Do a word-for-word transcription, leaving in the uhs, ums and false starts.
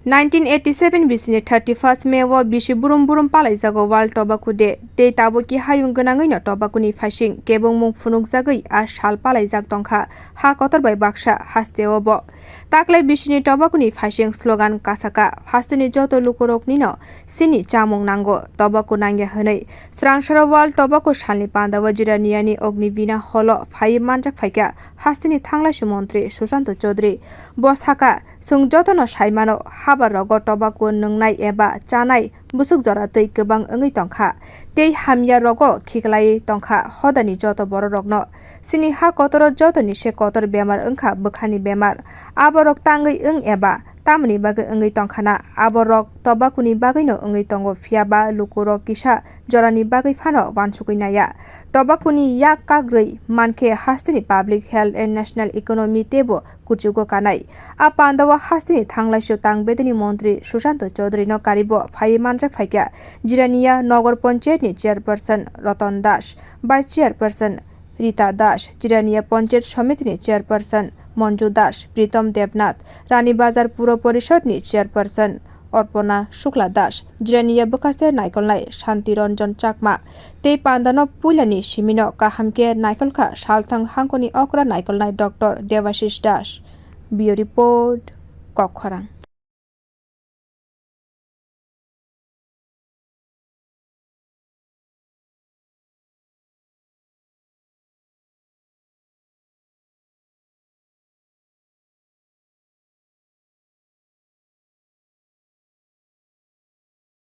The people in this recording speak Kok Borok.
Nineteen eighty seven bisini thirty first May o bisi burum burum palaijago World Tobacco Day. Tei tabukni hayung gwnangwino tobacco ni phaising kebengmung phunukjagwi a sal palaijak tongkha ha kotor bai baksa hasteo bo. Taklai bisini tobacco ni phaising slogan kasaka, hasteni joto lukuroknino chini chamung nango, tobacco nangya hwnwi. Swrangsaro World Tobacco Salni pandao Jiraniani Ognivina Hall o phaiwi manjak phaikha hasteni thanglaisu montri Sushanto Chaudhary. Bo sakha, chwng jotono saimano, habar rogo tobacco nwngnai eba chanai bwswk jora twi kwbang wngwi tongkha, tei hamya rogo khiklaiwi tongkha hodani joto bororokno. Chini ha kotoro jotoni se kotor bemar wngkha bwkhani bemar. Aborok tangwi wng eba tamoni bagwi wngwi tongkhana, aborok tobacco ni bagwino wngwi tongo, phiya ba lukurok kisa jorani bagwi phano wansugwi naiya. Tobacco ni yak kagrwi mankhe hasteni public health and national economy teibo kuchugo kanai. A pandao hasteni thanglaisu tang bedeni montri Sushanto Chaudhary no karibo phaiwi manjak phaikha Jirania Nogor Panchayat ni chairperson Ratan Das, vice chairperson Rita Das, Jirania Panchayat Samiti ni chairperson Manju Das, Pritom Debnath, Rani Bazar Puro Porishod ni chairperson Arpana Shukla Das, Jirania bwkhaste naikolnai Shanti Ranjan Chakma, tei pandano puilani simino kaham khe naikolkha salthang hangkoni okra naikolnai Doctor Debashish Das. Bureau Report, Kokkhorang.